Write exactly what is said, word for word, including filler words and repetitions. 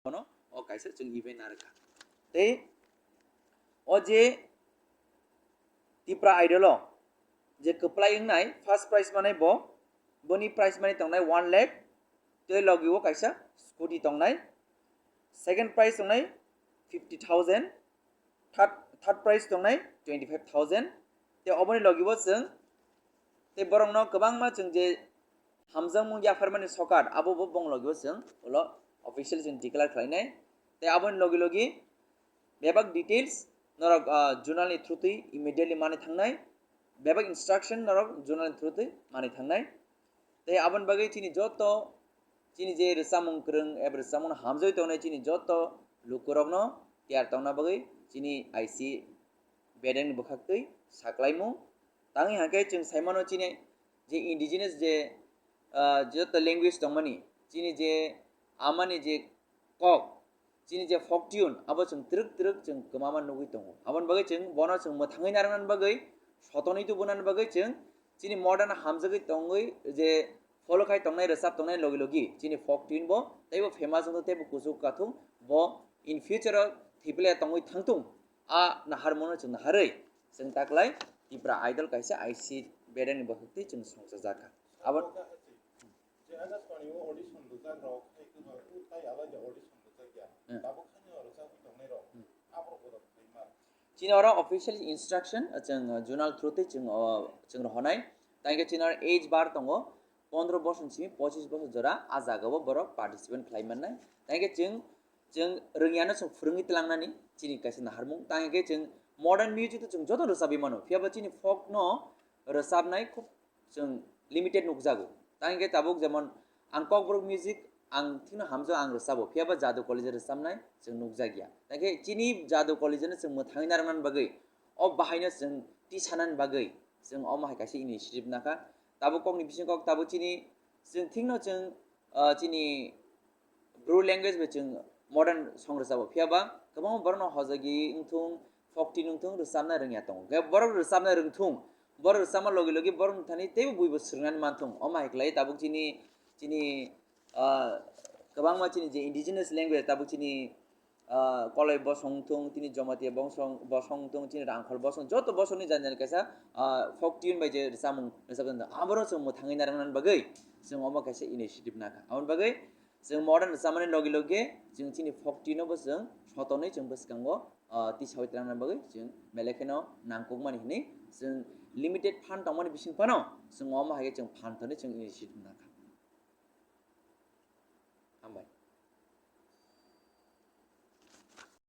bono o kaisa chwng event narwkha. Tei o je Tipra Idol o je kwplai wngnai first prize manai bo, boni prize money tongnai one lakh, tei logi o kaisa scooty tongnai, second prize tongnai fifty thousand, third, third prize tongnai twenty five thousand. Tei oboni logi o chwng tei borokno kwbangma chwng je hamjakmung yapharmani sokat abo bo bong logi o chwng ulo official chwng declare khlainai. Tei aboni logi logi bebak details norok, ah, zonal ni through twi immediately manwi thangnai, bebak instruction norok zonal ni through twi manwi thangnai. Tei aboni bagwi chini joto chini je rwchapmung kwrwng eba rwchapmung hamjagwi tongnai chini joto lukurokno tiyar tongna bagwi chini I C bedeng ni bwkhaktwi saklaimung. Tangwi hwnkhe chwng saimano chini je indigenous je, ah, joto language tongmani, chini je amani je kok, chini je folk tune, abo chwng twrwk twrwk chwng kwmama nugwi tongo. Aboni bagwi chwng bono chwng mwthangwi narwknani bagwi, sotonwi tubunani bagwi chwng chini modern hamjagwi tongwi je follow khai tongnai, rwchap tongnai logi logi chini folk tune bo teibo famous wngthung, teibo kuchuk kathung, bo in future o thwiplai tongwi thangthung, a naharmano chwng naharwi chwng taklai Tipra Idol kaisa I C bedeng ni bwkhak twi chwng songchajakha. Abo Je Akashvani o audition rwjak rok hai kwbang, tai alai de audition rwjak ya. Hmm. Tabuk hani o rwjagwi tongnai rok. Hmm. Aborok bodo khlai ma. Chini oro official instruction, uh, chwng, uh, zonal through twi chwng, uh, chwng rohonai. Tangkhe chini oro age bar tongo, pondro bosor ni simi pochis bosor jora, a jaga o borok participant khlai mannai. Tangkhe chwng, chwng rwngya no chwng phwrwngwi tlangnani chini kaisa naharmung. Tangkhe chwng modern music to chwng joto rwchabwi mano. Phiya ba chini folk no rwchabnai khub chwng limited nukjago. Tang hwnkhe tabuk jemon ang Kokborok music ang thikno hamjao, ang rwchabo, phiya ba Jadu College rwchabnai chwng nukjakya. Tang khe chini Jadu College no chwng mwthangwi narwknani bagwi, o bahaino chwng tisanani bagwi chwng omo hai kaisa initiative nakha. Tabuk kokni bising kok tabuk chini chwng thikno chwng, ah, chini Bru language bai chwng modern song rwchabo, phiya ba kwbangma borokno hojagwi wngthung, folk tune wngthung, rwchapna rwngya tongo. Khe borok rwchapna rwngthung, borok rwchapma logi logi borokni thani teibo buibo swrwngnani manthung. Omo hai khlai tabuk chini, chini, ah, kwbangma chini je indigenous language tabuk chini, ah, Koloi bosong wngthung, chini Jamatia bosong, bosong wngthung, chini Rangkhol bosong, joto bosongni jani jani kaisa, ah, folk tune bai je rwchapmung rwchapjak, aborok chwng mwthangwi narwknani bagwi chwng omo kaisa initiative nakha. Aboni bagwi chwng modern rwchapmani logi logi chwng chini folk tune no bo chwng sotonwi chwng bwskango, ah, tisawi tlangnani bagwi chwng belai kheno nangkukmani hinwi chwng limited fund tongmani bising phano chwng omo hai khe chwng fund thani chwng initiative nakha. Hambai.